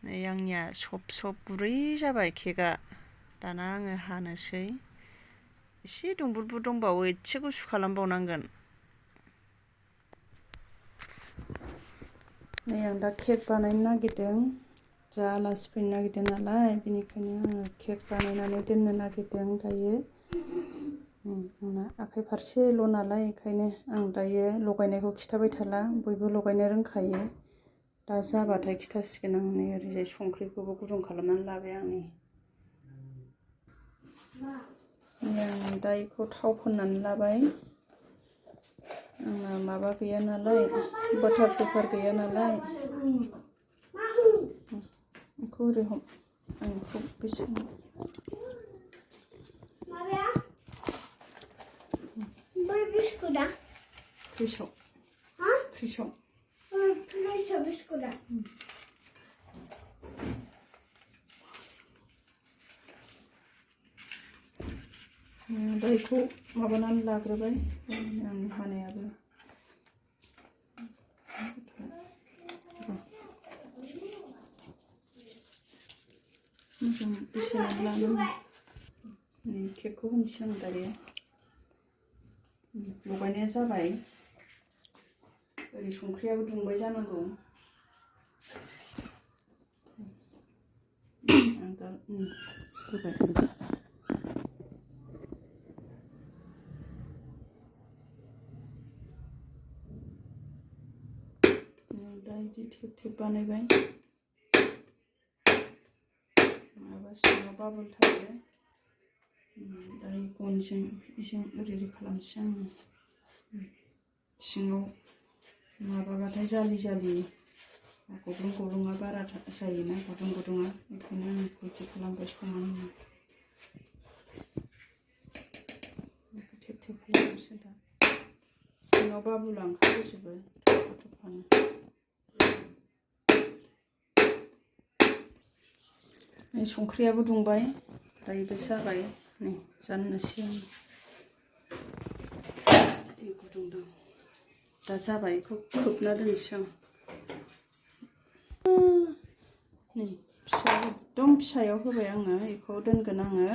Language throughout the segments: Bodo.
नै आंनिया सब गुरै जाबाय केकआ। दाना आङो हानोसै। एसे दुंबुरबुर दंबावो, एसे गुसु खालामबावनांगोन। नै आं दा केक बानायनो नागिरदों। जा आलासि फैनो नागिरदों नालाय, बेनिखायनो आङो केक बानायनानै दोननो नागिरदों दायो। आंना आखाइ फारसेल' नालाय, ओंखायनो आं दायो लगायनायखौ खिथाबाय थाला, बयबो लगायनो रोंखायो। दा जाबाथाय खिथासिगोन आं। नै ओरैजाय संख्रिखौबो गुदुं खालामनानै लाबाय आं। नै आं दा बेखौ थाव फोननानै लाबाय। आंना माबा गैया नालाय, बाटार पेपार गैया नालाय। बेखौ ओरै हम, आं बेखौ बेसेबां बै बिस्कुटआ फ्रिजआव बिस्कुटआ दा बेखौ माबानानै लाग्रोबाय आं हानायाबो। मोजां बिसायनानै लानांगौ। केकखौ होनोसै आं दायो। लगायनाया जाबाय। ओरै संख्रियाबो दुंबाय जानांगौ। आं दा होबाय। दा बिदि थेब बानायबाय। माबा सिङाव बाबोल थायो। दा गनजों बेजों ओरै खालामसै आङो। सिङाव माबाबाथाय जालि गब्लं बारा जायोना, गुदुङा। बेखायनो आं बिदि खालामबाय समान। थेब खालामनोसै दा। सिङाव बाबुला ओंखारजोबो थफानो। संख्रियाबो दुंबाय, दायोबो जाबाय। नै जानोसै आं। दै गुदुं दं। दा जाबाय, बेखौ खोबना दोनसै आं। नै एकदम फिसायाव होबाय आङो। बेखौ दोनगोन आङो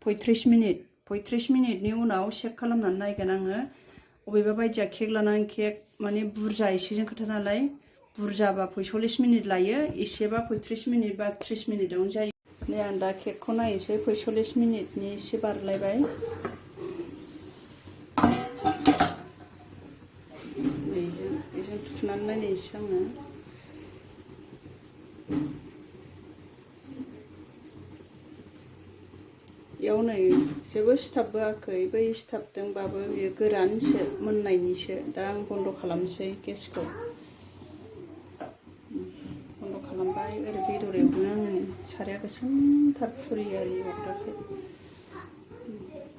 35 मिनिट। 35 मिनिटनि उनाव चेक खालामनानै नायगोन आङो। बबेबा बायदिया केक लानानै केक माने बुरजा एसेजों खोथा नालाय। बुरजाबा 45 मिनिट लायो, एसेबा 35 मिनिट बा 30 मिनिटआवनो जायो। नै आं दा केकखौ नायनोसै। 45 मिनिटनि एसे बारलायबाय। बेजों थुनानै नायनोसै आङो। बेयाव नै जेबो सिथाबबोआखै। बै सिथाबदोंबाबो बेयो गोरानसो, मोननायनिसो। दा आं बन्द' खालामसै गेसखौ। बन्द' खालामबाय। ओरै बेदर एवदों आङो। साराया गोसोमथार फुरि आरि एवग्राखाय।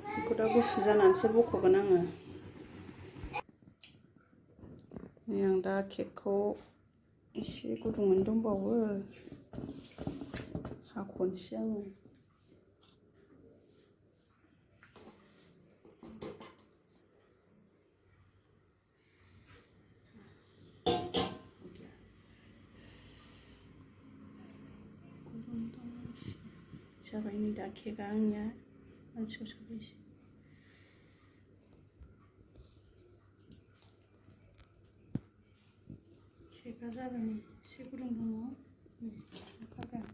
बेखौ दा गुसु जानानैसो बख'गोन आङो। नै आं दा केकखौ एसे गुदुङैनो दंबावो। हाख'नोसै आङो। जाबाय नै दा केकआ आंनिया। मानसिखौ साबायसै। केकआ जाबाय नै, एसे गुदुं दङ। ओंखारगोन।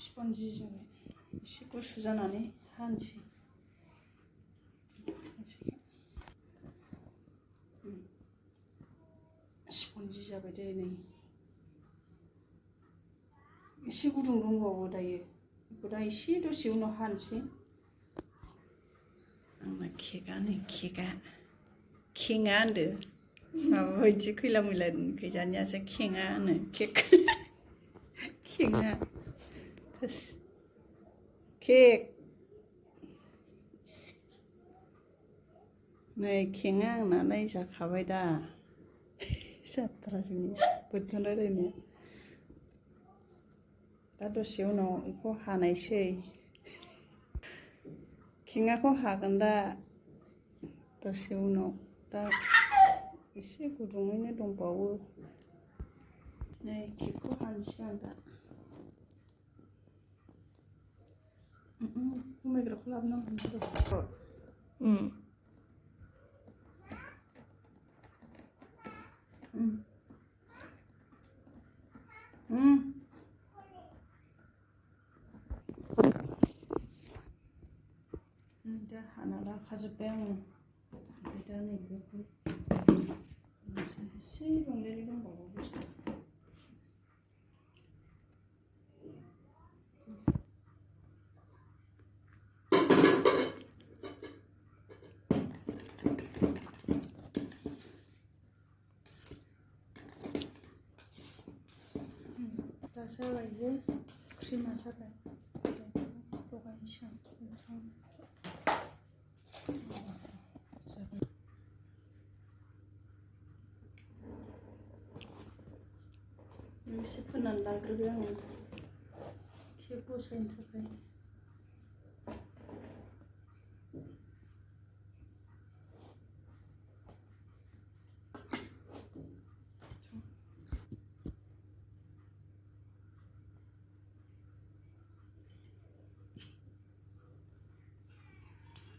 स्पन्जि जाबाय। एसे गुसु जानानै हानोसै। स्पन्जि जाबाय दे नै। एसे गुदुं दंबावो दायो। बेखौ दा एसे दसे उनाव हानोसै। आंना केकआ नै केकआ होनदो। माबा बायदि खैला मैला खैजानियासो खेङा होनो केक। खेङा। केक। नै खेङा आंना नायजाखाबाय दा। जाथ्रासै बोरैथो रायलायनो। दा दसे उनाव बेखौ हानायसै। खेङाखौ हागोन दा दसे उनाव। दा एसे गुदुङैनो दंबावो नै केकखौ हानोसै आं दा खमायग्राखौ लाबोनांगौ दा हाना लाखाजोब्बाय आङो ओमफ्राय दा नैबेखौ एसे रंलेले दंबावो बुस्थु दा जाबाय जे क्रिमा जाबाय लगायनोसै आं एसे फोननानै लाग्रोबाय आङो केक बसायनो थाखाय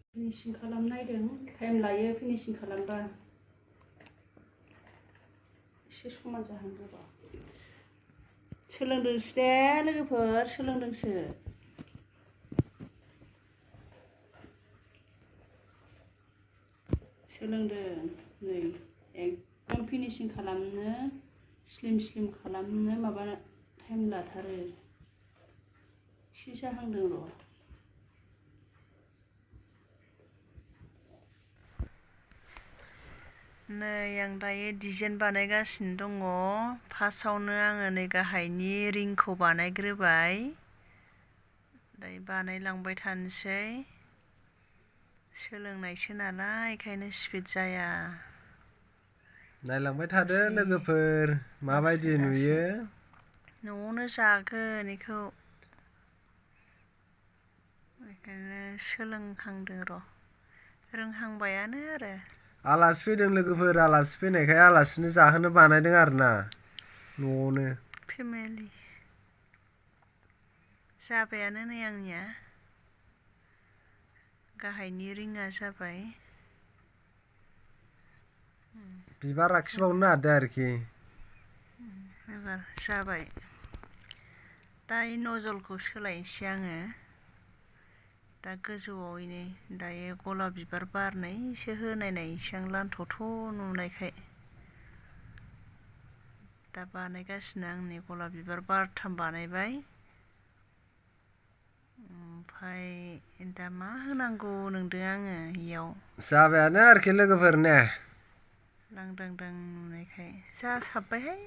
फिनिशिं खालामनायदों टाइम लायो फिनिशिं खालामबा एसे समान जाहांदों सोलोंदोंसो दे लोगोफोर सोलोंदोंसो सोलोंदों नै एकदम फिनिशिं खालामनो स्लिम खालामनो माबा टाइम लाथारो एसे जाहांदों र' नै आं दायो डिजाइन बानायगासिनो दङ फार्स्टआवनो आङो नै गाहायनि रिंखौ बानायग्रोबाय दायो बानायलांबाय थानोसै सोलोंनायसो नालाय ओंखायनो स्पिड जाया नायलांबाय थादो लोगोफोर माबायदि नुयो न'आवनो जागोन बेखौ बेखायनो सोलोंहांदों र' रोंहांबायानो आरो आलासि फैदों लोगोफोर आलासि फैनायखाय आलासिनो जाहोनो बानायदों आरोना न'आवनो फेमिलि जाबायानो नै आंनिया गाहायनि रिङा जाबाय बिबार आखिबावनो नागिरदों आरोखि एबार जाबाय दायो नजलखौ सोलायनोसै आङो दा गोजौआव नै दायो गलाप बिबार बारनैसो होनायनायसै आं लान्थ'थ' नुनायखाय दा बानायगासिनो आं नै गलाप बिबार बारथाम बानायबाय ओमफ्राय दा मा होनांगौ नंदों आङो इयाव जाबायानो आरोखि लोगोफोर ने लांदां नुनायखाय जासाबबायहाय